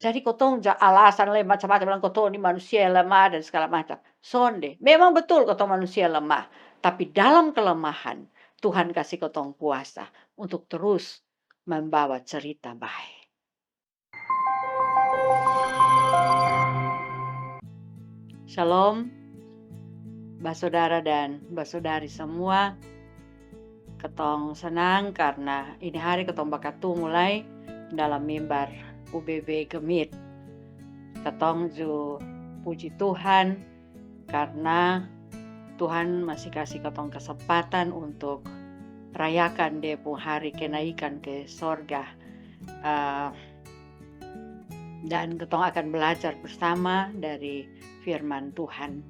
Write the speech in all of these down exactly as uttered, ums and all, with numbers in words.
Jadi kotong ja alasan lai macam-macam, bilang kotong ni manusia yang lemah dan segala macam. Sonde. Memang betul kotong manusia lemah. Tapi dalam kelemahan, Tuhan kasi kotong kuasa untuk terus membawa cerita bae. Shalom, basodara dan basodari semua. Kotong senang karna ini hari kotong bakatumu lai dalam mimbar U B B Gemit. Kotong ju puji Tuhan karna Tuhan masih kasi kotong kesempatan untuk rayakan Dia pung hari kenaikan ke sorga. Eh, dan kotong akan belajar bersama dari firman Tuhan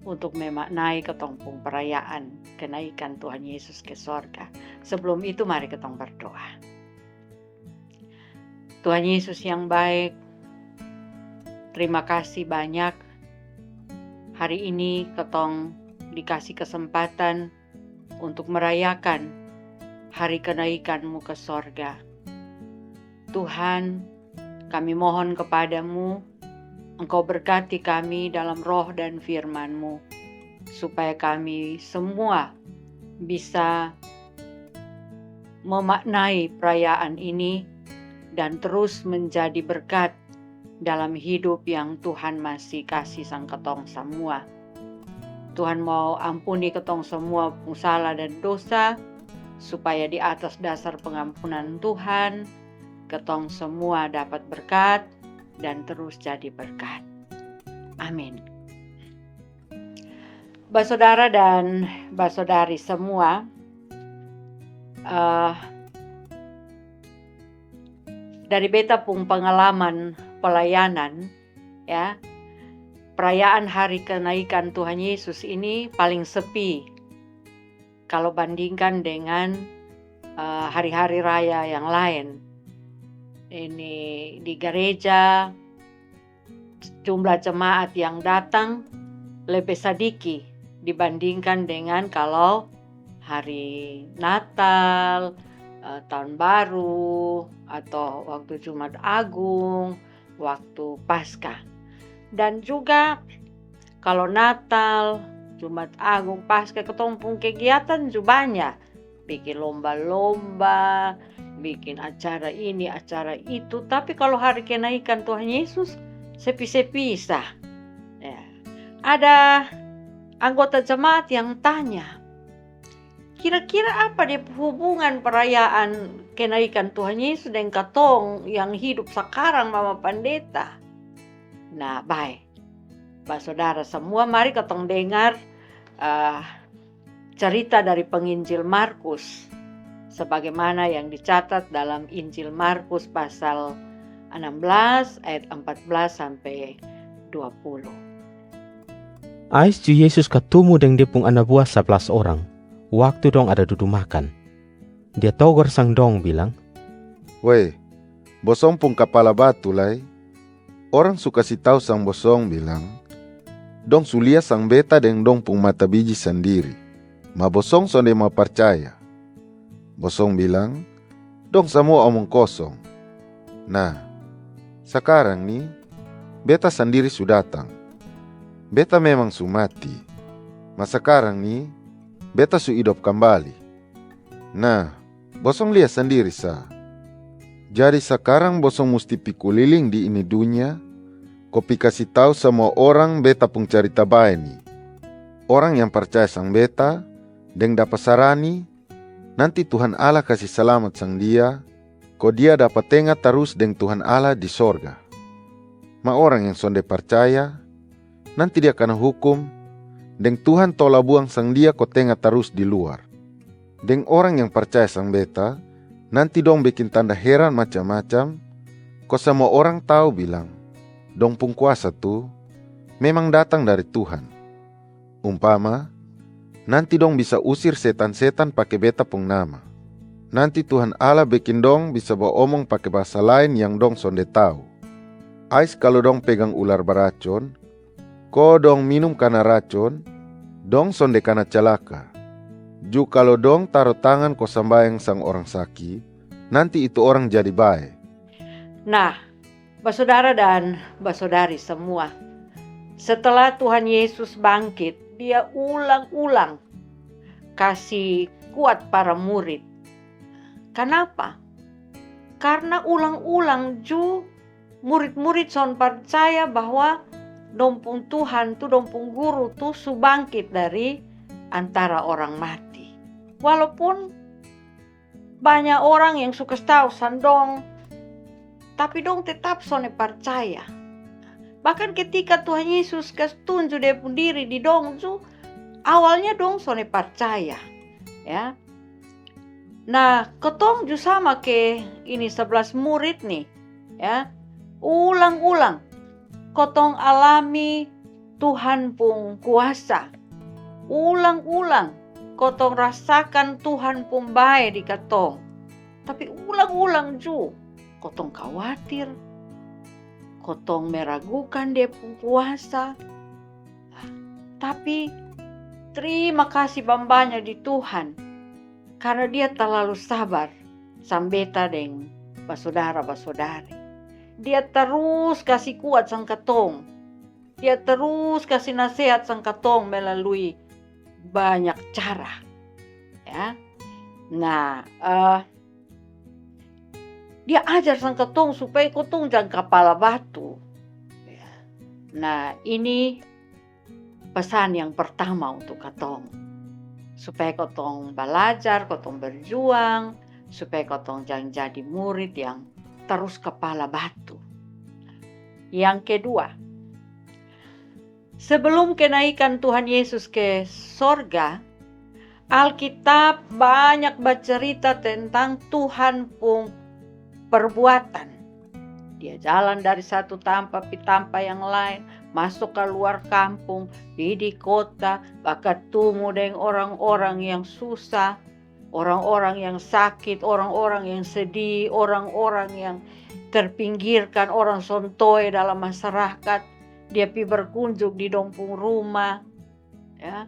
untuk memaknai kotong pung perayaan kenaikan Tuhan Yesus ke sorga. Sebelum itu, mari kotong berdoa. Tuhan Yesus yang baik, terima kasih banyak. Hari ini kotong dikasih kesempatan untuk merayakan hari kenaikan-Mu ke sorga. Tuhan, kami mohon kepada-Mu, Engkau berkati kami dalam roh dan firman-Mu, supaya kami semua bisa memaknai perayaan ini dan terus menjadi berkat dalam hidup yang Tuhan masih kasih sang kotong semua. Tuhan mau ampuni kotong semua pung salah dan dosa, supaya di atas dasar pengampunan Tuhan, kotong semua dapat berkat dan terus jadi berkat. Amin. Basodara dan basodari semua, eh, dari beta pung pengalaman pelayanan, ya, perayaan hari kenaikan Tuhan Yesus ini paling sepi kalau bandingkan dengan, eh, hari-hari raya yang lain. Ini di gereja, jumlah jemaat yang datang lebih sedikit dibandingkan dengan kalau hari Natal, eh, Tahun Baru, atau waktu Jumat Agung, waktu Paskah. Dan juga kalau Natal, Jumat Agung, Paskah, kotong pung kegiatan ju banya. Bikin lomba-lomba, bikin acara ini, acara itu. Tapi kalau hari kenaikan Tuhan Yesus, sepi-sepi sa. Ya. Ada anggota jemaat yang tanya, "Kira-kira apa dia hubungan perayaan kenaikan Tuhan Yesus deng katong yang hidup sakarang, Mama Pandeta?" Nah, bae. Basodara semua, mari katong dengar, eh, cerita dari penginjil Markus, sebagaimana yang dicatat dalam Injil Markus pasal enam belas ayat empat belas sampai dua puluh. Ais ju Yesus katumu deng Dia pung ana bua sablas orang, waktu dong ada dudu makan. Dia togor sang dong bilang, "Woi, bosong pung kapala batu lai, orang su kasi tau sang bosong bilang, dong su lia sang Beta deng dong pung mata biji sandiri, ma bosong sonde mau parcaya. Bosong bilang, dong samua omong kosong. Nah, sakarang ni, Beta sandiri su datang. Beta memang su mati, ma sakarang ni, Beta su idop kambali. Nah, bosong lia sandiri sa. Jadi sakarang bosong musti pi kuliling di ini dunya, ko pi kasi tau samua orang Beta pung carita bae ni. Orang yang parcaya sang Beta, deng dapa sarani, nanti Tuhan Allah kasi salamat sang dia, ko dia dapa tenga tarus deng Tuhan Allah di sorga. Ma orang yang sonde parcaya, nanti dia kana hukum, deng Tuhan tola buang sang dia ko tenga tarus di luar. Deng orang yang parcaya sang Beta, nanti dong bekin tanda heran macam-macam, ko samua orang tau bilang, dong pung kuasa tu memang datang dari Tuhan. Umpama, nanti dong bisa usir setan-setan pake Beta pung nama. Nanti Tuhan Allah bekin dong bisa baomong pake bahasa laen yang dong sonde tau. Ais kalo dong pegang ular baracon, ko dong minum kana racon, dong sonde kana calaka. Ju kalo dong taro tangan ko sambayang sang orang saki, nanti itu orang jadi bae." Nah, Basodara dan basodari samua, setelah Tuhan Yesus bangkit, Dia ulang-ulang kasi kuat para murid. Kanapa? Karna ulang-ulang ju murid-murid son parcaya bahwa dong pung Tuhan tu, dong pung guru tu su bangkit dari antara orang mati. Walaupun banya orang yang su kasi tau sang dong, tapi dong tetap sonde parcaya. Bahkan ketika Tuhan Yesus kasi tunju Dia pung diri di dong ju, awalnya dong sonde parcaya, ya. Nah, kotong ju sama ke ini sebelas murid ni, ya. Ulang-ulang kotong alami Tuhan pung kuasa. Ulang-ulang kotong rasakan Tuhan pung bae di katong. Tapi ulang-ulang ju kotong kawatir, kotong meragukan Dia pung kuasa. Tapi terima kasi bambanya di Tuhan, karna Dia talalu sabar sang beta deng basodara-basodari. Dia tarus kasi kuat sang katong. Dia tarus kasi nasehat sang katong melalui banyak cara. Ya. Nah, eh, Dia ajar sang katong supaya kotong jang kapala batu. Ya. Nah, ini pesan yang pertama untuk katong. Supaya kotong balajar, kotong berjuang, supaya kotong jang jadi murid yang tarus kapala batu. Yang kedua, sebelum kenaikan Tuhan Yesus ke sorga, Alkitab banyak bacarita tentang Tuhan pung perbuatan. Dia jalan dari satu tampa pi tampa yang laen, maso kaluar kampung, pi di kota, bakatumu deng orang-orang yang susa, orang-orang yang sakit, orang-orang yang sedih, orang-orang yang terpinggirkan, orang sontoe dalam masyarakat. Dia pi berkunjung di dong pung rumah, ya.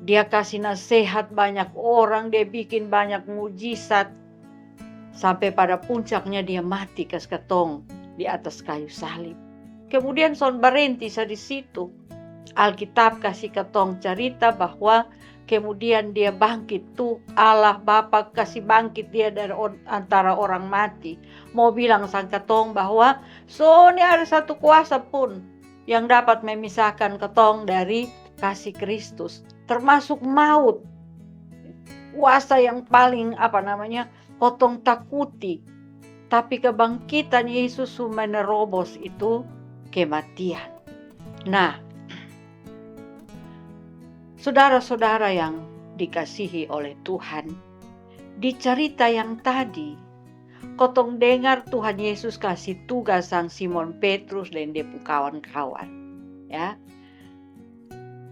Dia kasi nasehat banyak orang, Dia bikin banyak mujizat. Sampe pada puncaknya Dia mati kasi katong di atas kayu salib. Kemudian son barenti sa di situ. Alkitab kasi katong carita bahwa kemudian Dia bangkit tu, Allah Bapa kasi bangkit Dia dari or-, antara orang mati. Mau bilang sang katong bahwa sonde ada satu kuasa pun yang dapat memisahkan katong dari kasi Kristus, termasuk maut. Kuasa yang paling, apa namanya, kotong takuti. Tapi kebangkitan Yesus su menerobos itu kematian. Nah, sodara-sodara yang dikasihi oleh Tuhan, di carita yang tadi, kotong dengar Tuhan Yesus kasi tugas sang Simon Petrus deng dia pung kawan-kawan, ya.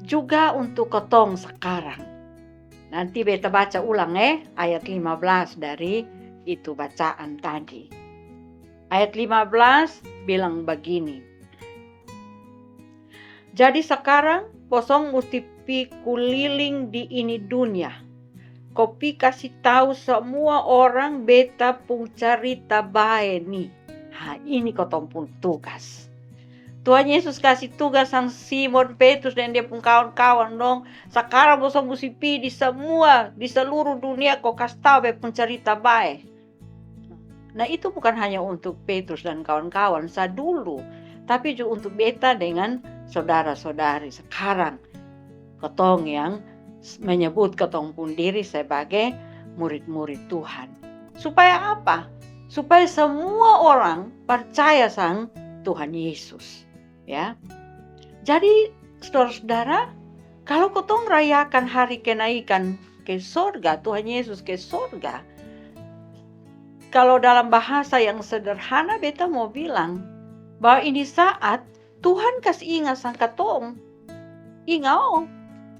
Juga untuk kotong sakarang. Nanti beta baca ulang, eh, ayat lima belas dari itu bacaan tadi. Ayat lima belas bilang bagini, "Jadi sakarang bosong musti pi kuliling di ini dunia, ko pi kasi tau samua orang beta pung carita bae ni." Ha, ini kotong pung tugas. Tuhan Yesus kasi tugas sang Simon Petrus deng dia pung kawan-kawan dong, "Sakarang bosong musti pi di samua, di seluruh dunia ko kasi tau be pung carita bae." Nah, itu bukan hanya untuk Petrus dan kawan-kawan sa dulu, tapi ju untuk beta dengan sodara-sodari sakarang. Kotong yang s-, menyebut kotong pung diri sebagai murid-murid Tuhan. Supaya apa? Supaya samua orang parcaya sang Tuhan Yesus. Ya. Jadi, sodara-sodara, kalo kotong rayakan hari kenaikan ke sorga, Tuhan Yesus ke sorga, kalo dalam bahasa yang sederhana, beta mau bilang bahwa ini saat Tuhan kasi inga sang katong. Inga o,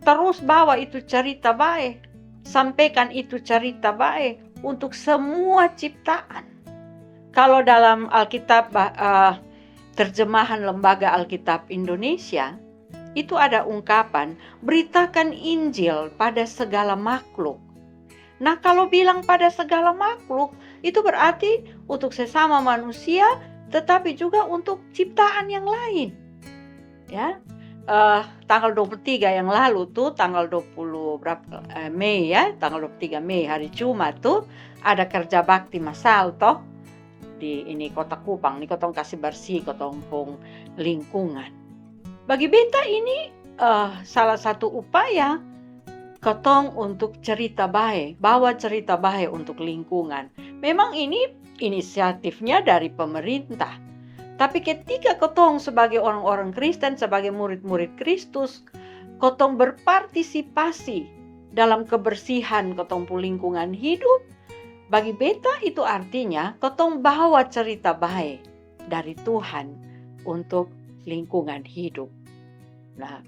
tarus bawa itu carita bae, sampekan itu carita bae untuk samua ciptaan. Kalo dalam Alkitab ba-, eh, terjemahan Lembaga Alkitab Indonesia, itu ada ungkapan, "Beritakan Injil pada segala makhluk." Nah, kalo bilang pada segala makhluk, itu berarti untuk sesama manusia tetapi juga untuk ciptaan yang lain. Ya, eh, tanggal dua puluh tiga yang lalu tuh, tanggal dua puluh berapa, eh, Mei ya, tanggal dua puluh tiga Mei, hari Jumat tuh, ada kerja bakti masal toh di ini Kota Kupang, ni kotong kasi bersih kotong pung lingkungan. Bagi beta ini, eh, salah satu upaya kotong untuk cerita bae, bawa cerita bae untuk lingkungan. Memang ini inisiatifnya dari pemerintah. Tapi ketika kotong sebagai orang-orang Kristen, sebagai murid-murid Kristus, kotong berpartisipasi dalam kebersihan kotong pung lingkungan hidup, bagi beta itu artinya kotong bawa cerita bae dari Tuhan untuk lingkungan hidup. Nah,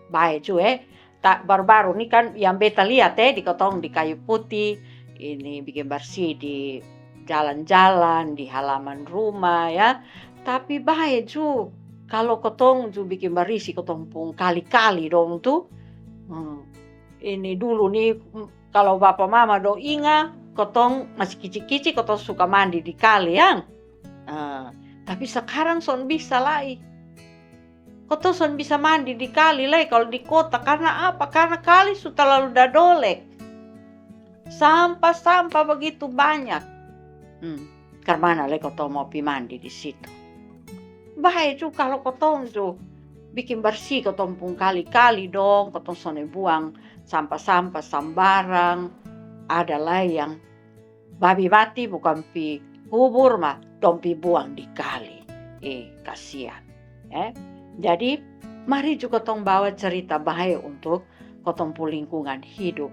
bae ju e. Ta, baru-baru ni kan yang beta liat e, di kotong di Kayu Putih, ini bikin bersih di jalan-jalan, di halaman rumah ya. Tapi bae ju, kalo kotong ju bikin barisi kotong pung kali-kali dong tu. Hmm. Ini dulu ni, mm, kalo bapa mama dong inga, kotong masi kici-kici, kotong suka mandi di kali ya. Ah, tapi sakarang son bisa lai. Kotong son bisa mandi di kali lai kalo di kota. Karna apa? Karna kali su talalu dadolek. Sampah-sampah bagitu banyak. Hmm, karmana lai kotong mau pi mandi di situ? Bae ju kalo kotong ju bikin barsih kotong pung kali-kali dong, kotong sonde buang sampah-sampah sambarang. Ada lai yang babi mati bukang pi kubur, ma dong pi buang di kali. Eh, kasian. Eh, jadi mari ju kotong bawa cerita bae untuk kotong pung lingkungan hidup.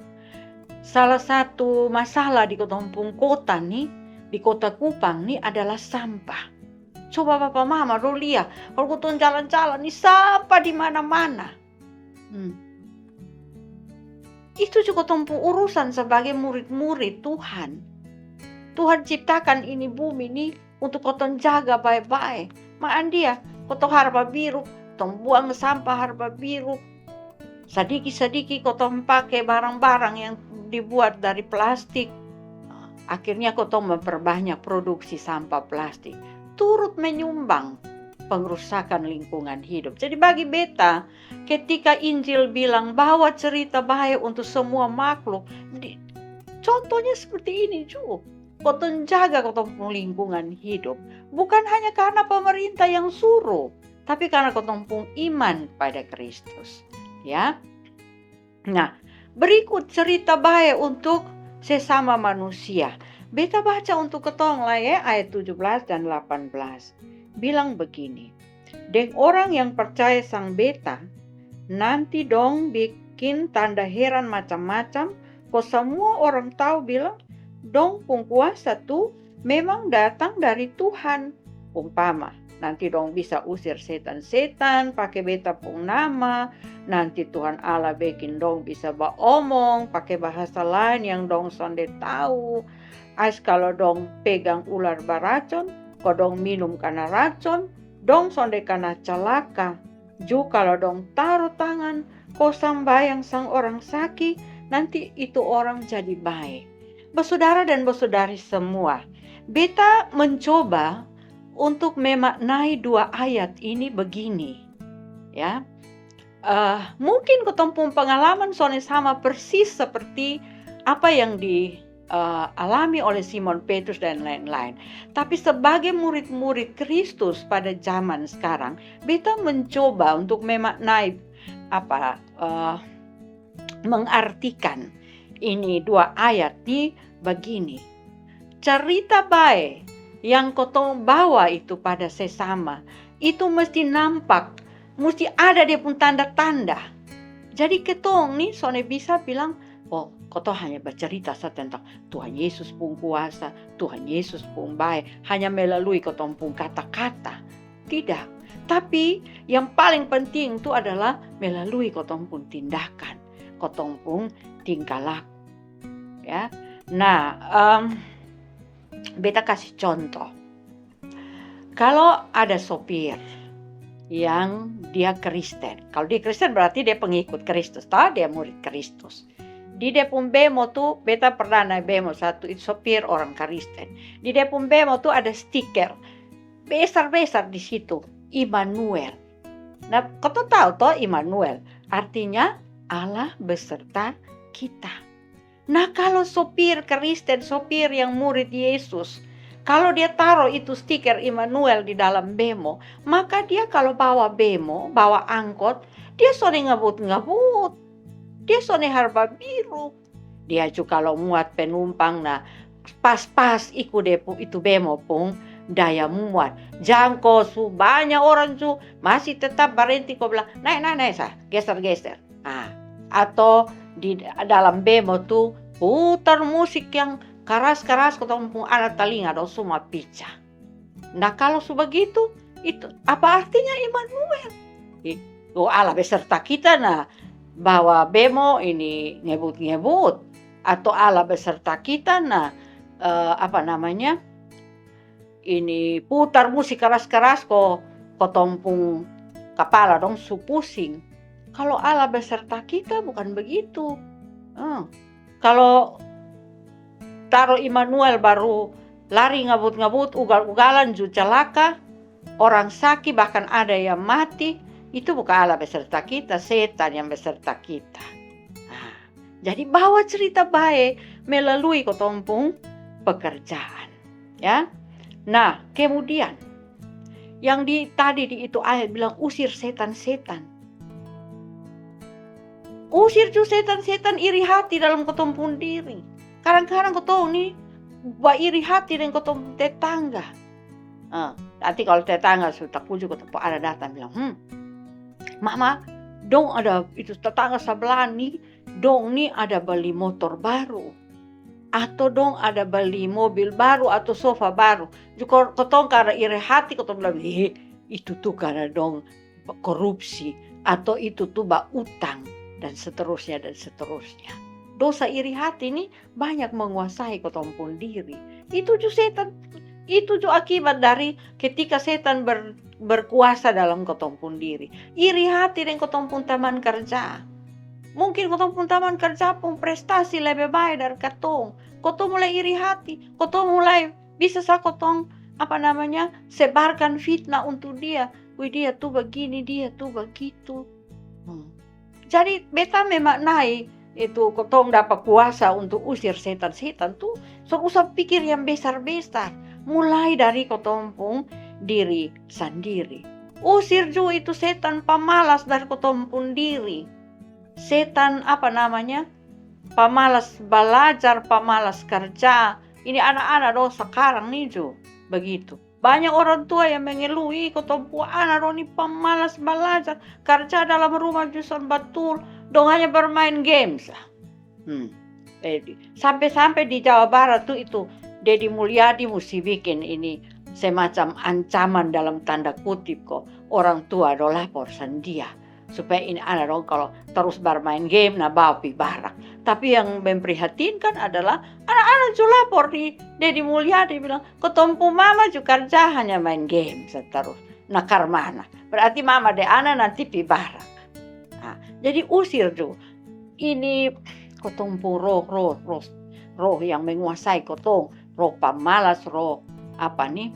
Salah satu masalah di kotong pung kota ni, di Kota Kupang ni adalah sampah. Coba bapa mama dong lia, kalo kotong jalan-jalan ni sampah di mana-mana. Hmm. Itu ju kotong pung urusan sebagai murid-murid Tuhan. Tuhan ciptakan ini bumi ni untuk kotong jaga bae-bae. Ma andia, kotong harba biruk, kotong buang sampah harba biruk. Sadiki-sadiki kotong pake barang-barang yang dibuat dari plastik. Akhirnya kotong memperbanyak produksi sampah plastik. Turut menyumbang pengrusakan lingkungan hidup. Jadi bagi beta, ketika Injil bilang bawa cerita bae untuk semua makhluk, di, contohnya seperti ini ju. Kotong jaga kotong pung lingkungan hidup. Bukan hanya karna pemerintah yang suruh, tapi karna kotong pung iman pada Kristus. Ya. Nah, berikut cerita bae untuk sesama manusia. Beta baca untuk kotong lai e, ayat tujuh belas dan delapan belas. Bilang begini, deng orang yang percaya sang beta, nanti dong bikin tanda heran macam-macam, ko samua orang tau bilang, dong pung kuasa tu memang datang dari Tuhan. Umpama, nanti dong bisa usir setan-setan pake beta pung nama, nanti Tuhan Allah bekin dong bisa baomong pake bahasa laen yang dong sonde tau. Ais kalo dong pegang ular baracon, ko dong minum kana racon, dong sonde kana calaka. Ju kalo dong taro tangan ko sambayang sang orang saki, nanti itu orang jadi bae. Basudara dan basudari semua, beta mencoba untuk memaknai dua ayat ini begini, ya. Eh, mungkin kotong pung pengalaman sonde sama persis seperti apa yang di, eh, alami oleh Simon Petrus dan lain-lain. Tapi sebagai murid-murid Kristus pada zaman sekarang, beta mencoba untuk memaknai apa, eh, mengartikan ini dua ayat ni begini. Cerita bae yang kotong bawa itu pada sesama, itu mesti nampak, mesti ada dia pung tanda-tanda. Jadi kotong ni sonde bisa bilang, oh, kotong hanya bacerita sa tentang Tuhan Yesus pung kuasa, Tuhan Yesus pung bae, hanya melalui kotong pung kata-kata. Tidak. Tapi yang paling penting tu adalah melalui kotong pung tindakan, kotong pung tingkah laku. Ya. Nah, em, beta kasi contoh. Kalo ada sopir yang dia Kristen, kalo dia Kristen berarti dia pengikut Kristus, ta? Dia murid Kristus. Di dia pung bemo tu, beta pernah nae bemo satu, itu sopir orang Kristen. Di dia pung bemo tu ada stiker, besar-besar di situ, Immanuel. Nah, kotong tau to Immanuel, artinya Allah beserta kita. Nah, kalo sopir Kristen, sopir yang murid Yesus, kalo dia taro itu stiker Immanuel di dalam bemo, maka dia kalo bawa bemo, bawa angkot, dia sonde ngebut-ngebut, dia sonde harbabiruk. Dia ju kalo muat penumpang, nah, pas-pas iku dia pu itu bemo pung daya muat. Jang ko su banya orang ju masih tetap barenti ko bilang, nae, nae, nae sa, geser, geser. Nah, atau di dalam bemo tu putar musik yang karas-karas, kotong pung ana talinga dong suma pica. Nah, kalo su bagitu, itu apa artinya Immanuel? Oh, Allah beserta kita, nah, bawa bemo ini ngebut-ngebut, atau Allah beserta kita, nah, eh, apa namanya, ini putar musik karas-karas ko, kotong pung kapala dong su pusing. Kalo Allah beserta kita bukan begitu. Eh, kalo taro Immanuel baru lari ngebut-ngebut, ugal-ugalan ju calaka, orang saki, bahkan ada yang mati, itu bukan Allah beserta kita, setan yang beserta kita. Nah, jadi bawa cerita bae melalui kotong pung pekerjaan. Ya. Nah, kemudian yang di tadi di itu ayat bilang usir setan-setan. Usir ju setan-setan iri hati dalam kotong pung diri. Kadang-kadang kotong ni bairi hati deng kotong pung tetangga. Ah, nanti kalo tetangga su takuju, kotong pung ana datang bilang, hmm, mama, dong ada itu tetangga sabla ni, dong ni ada bali motor baru, atau dong ada bali mobil baru atau sofa baru. Ju kotong karna iri hati, kotong bilang, eh, itu tu karna dong korupsi, atau itu tu bautang, dan seterusnya, dan seterusnya. Dosa iri hati ni banyak menguasai kotong pung diri. Itu ju setan, itu ju akibat dari ketika setan ber-, berkuasa dalam kotong pung diri. Iri hati deng kotong pung taman karja. Mungkin kotong pung taman karja pung prestasi lebe bae dari katong. Kotong mulai iri hati, kotong mulai bisa sa kotong, apa namanya, sebarkan fitnah untuk dia. Wih, dia tu bagini, dia tu bagitu. Hmm. Jadi beta memaknai itu kotong dapa kuasa untuk usir setan-setan tu, so usah pikir yang besar-besar. Mulai dari kotong pung diri sandiri. Usir ju itu setan pamalas dari kotong pung diri. Setan, apa namanya, pamalas balajar, pamalas karja. Ini ana-ana dong sakarang ni ju bagitu. Banya orang tua yang mengeluh, ih, kotong pung ana dong ni pamalas balajar, karja dalam rumah ju son batul, dong hanya bermain game sa. Hmm. Eh, sampe-sampe di Jawa Barat tu itu Dedi Mulyadi musti bikin ini semacam ancaman dalam tanda kutip ko, orang tua dong lapor sang dia. Supaya ini ana dong kalo tarus barmain game, na bawa pi barak. Tapi yang memprihatinkan adalah anak-anak ju lapor di Dedi Mulyadi bilang, kotong pung mama ju karja hanya main game sa tarus. Na karmana? Berarti mama de ana nanti pi barak. Nah, jadi usir ju. Ini kotong pung roh, roh, roh, roh yang menguasai kotong. Roh pamalas, roh apa ni,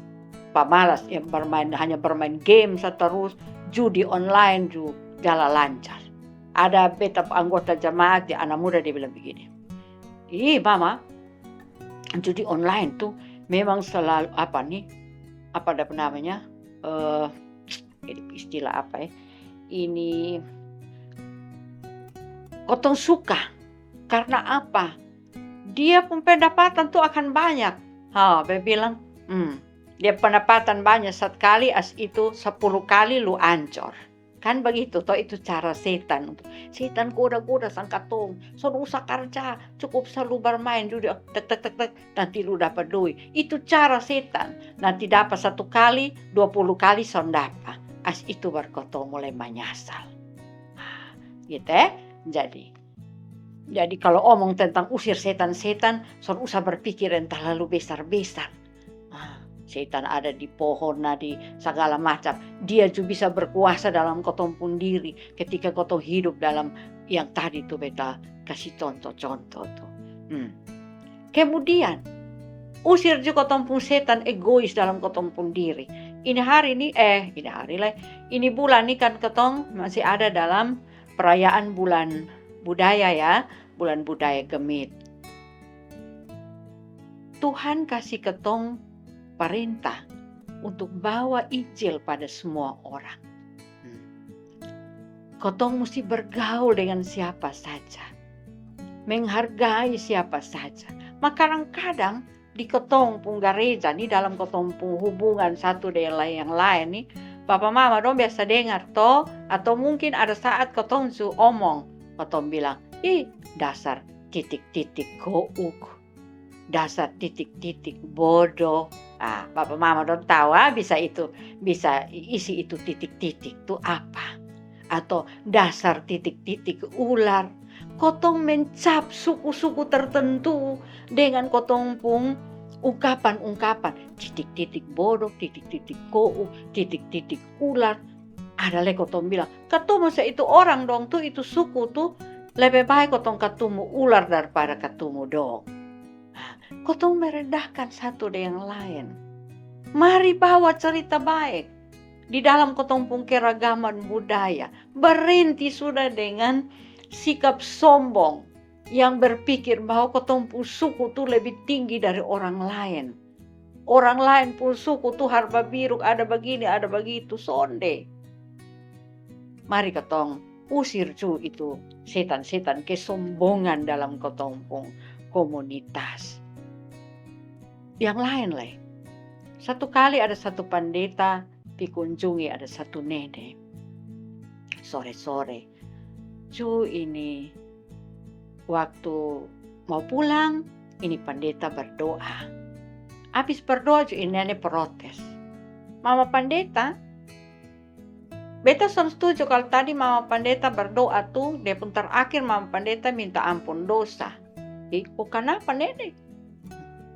pamalas yang bermain, hanya bermain game sa tarus, judi online ju jala lancar. Ada beta anggota jemaat, dia ana muda, dia bilang begini, ih mama, judi online tu memang selalu apa ni, apa ada namanya, eh, istilah apa ya, ini kotong suka. Karna apa? Dia pung pendapatan tu akan banyak. Ha, be bilang, hmm, dia pendapatan banyak satu kali, as itu sepuluh kali lu ancor. Kan begitu to, itu cara setan. Setan goda-goda sang katong. So usah karja, cukup sa lu barmain judi, tek tek tek tek, nanti lu dapa doi. Itu cara setan. Nanti dapa satu kali, dua puluh kali son dapa. As itu baru kotong mulai manyasal. Gitu e. Jadi, jadi kalo omong tentang usir setan-setan, son usah berpikir yang talalu besar-besar. Ah, setan ada di pohon, na di sagala macam. Dia ju bisa berkuasa dalam kotong pung diri ketika kotong hidup dalam yang tadi tu beta kasi contoh-contoh tu. Hmm. Kemudian, usir ju kotong pung setan egois dalam kotong pung diri. Ini hari ni, eh, ini hari lai, ini bulan ni kan kotong masih ada dalam perayaan bulan budaya ya, bulan budaya Gemit. Tuhan kasi kotong parentah untuk bawa Injil pada semua orang. Hmm. Kotong musti bergaul dengan siapa saja, menghargai siapa saja. Ma kadang-kadang di kotong pung gareja ni, dalam kotong pung hubungan satu dengan lain yang lain ni, papa mama dong biasa dengar to, atau mungkin ada saat kotong su omong, kotong bilang, "Ih, dasar titik-titik kouk, dasar titik-titik bodoh." Ah, papa mama dong tahu, ah, bisa itu, bisa isi itu titik-titik tu apa? Atau dasar titik-titik ular. Kotong mencap suku-suku tertentu dengan kotong pung ungkapan-ungkapan, titik-titik bodoh, titik-titik kouk, titik-titik ular. Ada le kotong bilang, katumu sa itu orang dong tu, itu suku tu, lebe bae kotong katumu ular daripada katumu dong. Kotong merendahkan satu dengan lain. Mari bawa cerita baik di dalam kotong pung keragaman budaya. Berhenti sudah dengan sikap sombong yang berpikir bahwa kotong pung suku tu lebih tinggi dari orang lain. Orang lain pung suku tu harba biruk, ada bagini, ada bagitu, sonde. Mari kotong usir ju itu setan-setan kesombongan dalam kotong pung komunitas. Yang lain lai. Satu kali ada satu pandeta pi kunjungi ada satu nene. Sore-sore. Ju ini waktu mau pulang, ini pandeta berdoa. Abis berdoa ju ini nene protes. Mama pandeta, beta son setuju kalo tadi mama pandeta berdoa tu, dia pung terakhir mama pandeta minta ampun dosa. Ih, ko kanapa nene?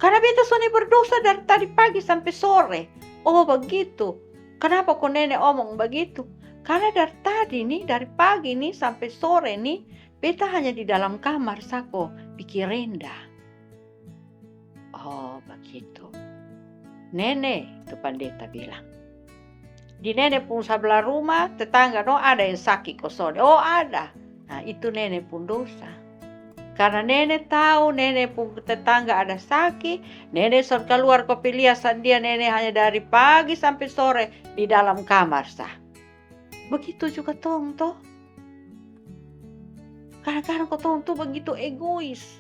Karna beta sonde berdosa dari tadi pagi sampe sore. Oh, bagitu. Kanapa ko nene omong bagitu? Karna dari tadi ni, dari pagi ni sampe sore ni, beta hanya di dalam kamar sa ko pikir rendah. Oh, bagitu. Nene, tu pandeta bilang. Di nene pung sabla ruma, tetangga dong ada yang saki ko sonde? Oh, ada. Nah, itu nene pung dosa. Karna nene tau nene pung tetangga ada saki, nene son kaluar ko pi lia sang dia, nene hanya dari pagi sampe sore di dalam kamar sa. Bagitu ju katong to. Kadang-kadang kotong tu bagitu egois.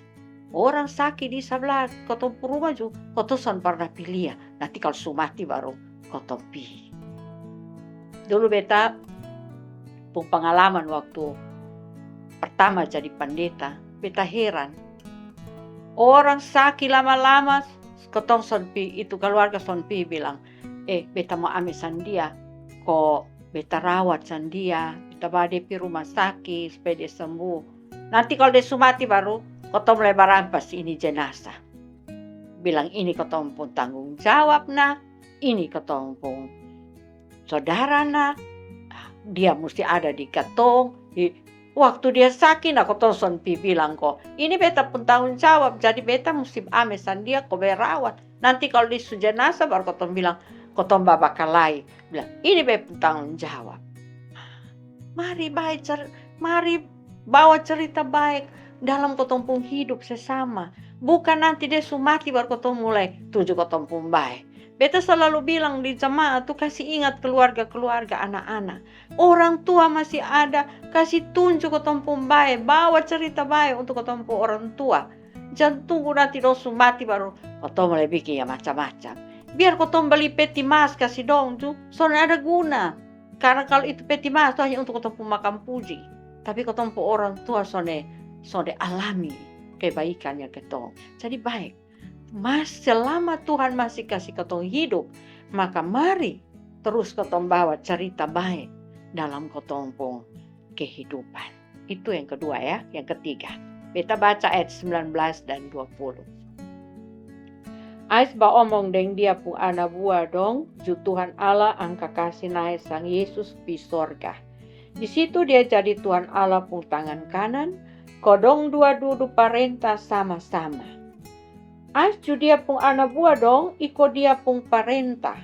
Orang saki di sabla kotong pung ruma ju, kotong son parna pi lia. Nanti kalo su mati baru kotong pi. Dulu beta pung pangalaman waktu pertama jadi pandeta, beta heran. Orang saki lama-lama, kotong son pi, itu kaluarga son pi bilang, "Eh, beta mo ame sang dia, ko beta rawat sang dia, beta bawa dia pi rumah saki supaya dia sembuh. Nanti kalo dia su mati baru kotong mulai barampas ini jenasa." Bilang, "Ini kotong pung tanggung jawab, Nak. Ini kotong pung sodara, Nak. Dia musti ada di katong. Waktu dia saki, nah, kotong son pi bilang ko, ini beta pung tanggung jawab, jadi beta musti ame sang dia ko be rawat. Nanti kalo dia su jenasa baru kotong bilang, kotong babakalae." Bilang, "Ini beta pung tanggung jawab." Mari bae cer-, mari bawa cerita baik dalam kotong pung hidup sesama. Bukan nanti dia su mati baru kotong mulai tuju kotong pung bae. Beta selalu bilang di jemaat tu, kasi ingat keluarga-keluarga, anak-anak. Orang tua masih ada, kasi tunju kotong pung bae, bawa cerita bae untuk kotong pung orang tua. Jang tunggu nanti dong su mati baru kotong mulai bikin yang macam-macam. Biar kotong bali peti mas kasi dong ju, son ada guna. Karna kalo itu peti mas tu hanya untuk kotong pung makan puji. Tapi kotong pung orang tua sonde, sonde alami kebaikan yang katong. Jadi baik, mas selama Tuhan masih kasi katong hidup, maka mari terus kotong bawa carita bae dalam kotong pung kehidupan. Itu yang kedua ya. Yang ketiga, beta baca ayat sembilan belas dan dua puluh. Ais baomong deng dia pung ana bua dong, ju Tuhan Allah angka kasi nae sang Yesus pi sorga. Di situ dia jadi Tuhan Allah pung tangan kanan, ko dong dua dudu parenta sama-sama. Ais ju dia pung ana bua dong iko dia pung parenta.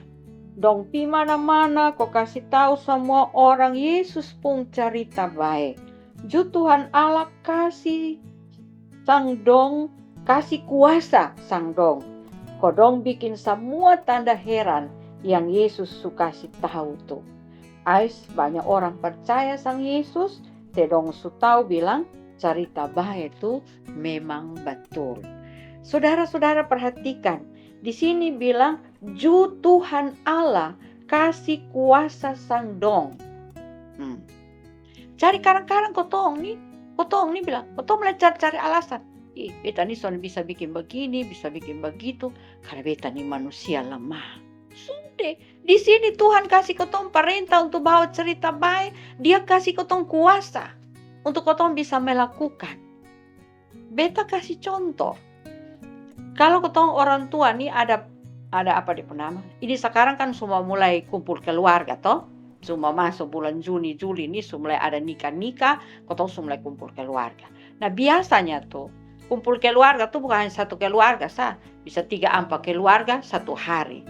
Dong pi mana-mana ko kasi tau samua orang Yesus pung carita bae. Ju Tuhan Allah kasi sang dong, kasi kuasa sang dong. Ko dong bikin samua tanda heran yang Yesus su kasi tau tu. Ais banya orang parcaya sang Yesus, te dong su tau bilang carita bae tu memang batul. Sodara-sodara perhatikan, di sini bilang ju Tuhan Allah kasi kuasa sang dong. Hmm. Jadi kadang-kadang kotong ni, kotong ni bilang, kotong mulai cari-cari alasan. Ih, beta ni son bisa bikin bagini, bisa bikin bagitu, karna beta ni manusia lemah. Sonde, di sini Tuhan kasi kotong parenta untuk bawa carita bae, Dia kasi kotong kuasa untuk kotong bisa melakukan. Beta kasi conto. Kalo kotong orang tua ni ada, ada apa dia pung nama? Ini sakarang kan su mau mulai kumpul keluarga to. Su mau maso bulan Juni, Juli ni su mulai ada nika-nika, kotong su mulai kumpul keluarga. Nah, biasanya tu kumpul keluarga tu bukan hanya satu keluarga sa, bisa tiga ampa keluarga satu hari.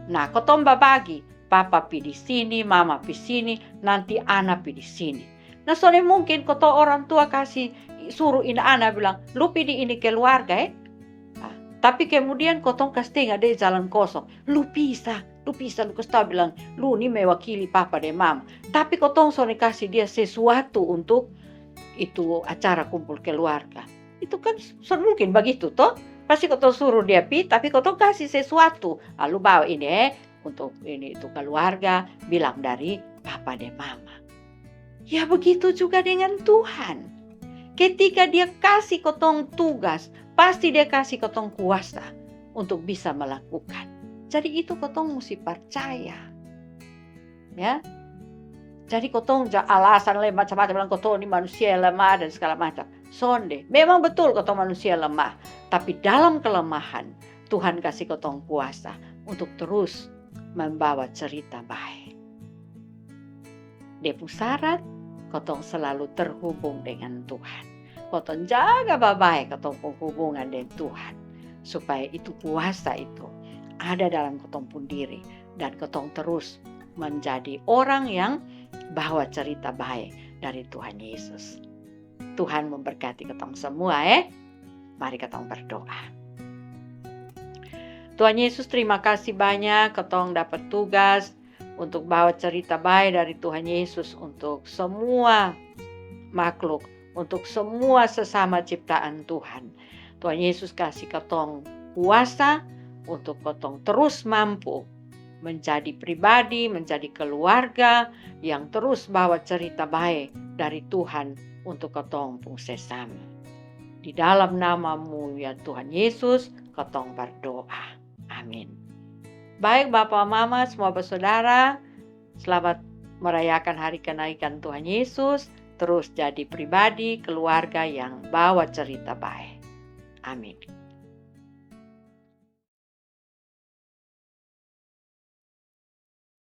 Nah, kotong babagi, papa pi di sini, mama pi sini, nanti ana pi di sini. Nah, sonde mungkin kotong orang tua kasi suru ini ana bilang, lu pi di ini keluarga e. Ah, tapi kemudian kotong kasi tenga de jalan kosong. Lu pi sa, lu pi sa, lu kasi tau bilang, lu ni mewakili papa de mama. Tapi kotong sonde kasi dia sesuatu untuk itu acara kumpul keluarga. Itu kan sonde mungkin bagitu to. Pasti kotong suru dia pi, tapi kotong kasi sesuatu. Ah, lu bawa ini e, untuk ini itu keluarga, bilang dari papa de mama. Ya begitu juga dengan Tuhan. Ketika Dia kasi kotong tugas, pasti Dia kasi kotong kuasa untuk bisa melakukan. Jadi itu kotong musti parcaya. Ya. Jadi kotong ja alasan lai macam-macam, bilang kotong ni manusia lemah dan segala macam. Sonde. Memang betul kotong manusia lemah, tapi dalam kelemahan Tuhan kasi kotong kuasa untuk terus membawa cerita bae. Dia pung syarat, kotong selalu terhubung dengan Tuhan. Kotong jaga babae kotong pung hubungan dengan Tuhan, supaya itu kuasa itu ada dalam kotong pung diri dan kotong terus menjadi orang yang bawa cerita bae dari Tuhan Yesus. Tuhan memberkati kotong semua e. Mari kotong berdoa. Tuhan Yesus, terima kasih banyak kotong dapat tugas untuk bawa cerita bae dari Tuhan Yesus untuk semua makhluk, untuk semua sesama ciptaan Tuhan. Tuhan Yesus kasi kotong kuasa untuk kotong terus mampu menjadi pribadi, menjadi keluarga yang terus bawa cerita bae dari Tuhan untuk kotong pung sesama. Di dalam nama-Mu ya Tuhan Yesus, kotong berdoa. Amin. Baik, bapa mama, semua basodara, selamat merayakan hari kenaikan Tuhan Yesus. Terus jadi pribadi, keluarga yang bawa cerita bae. Amin.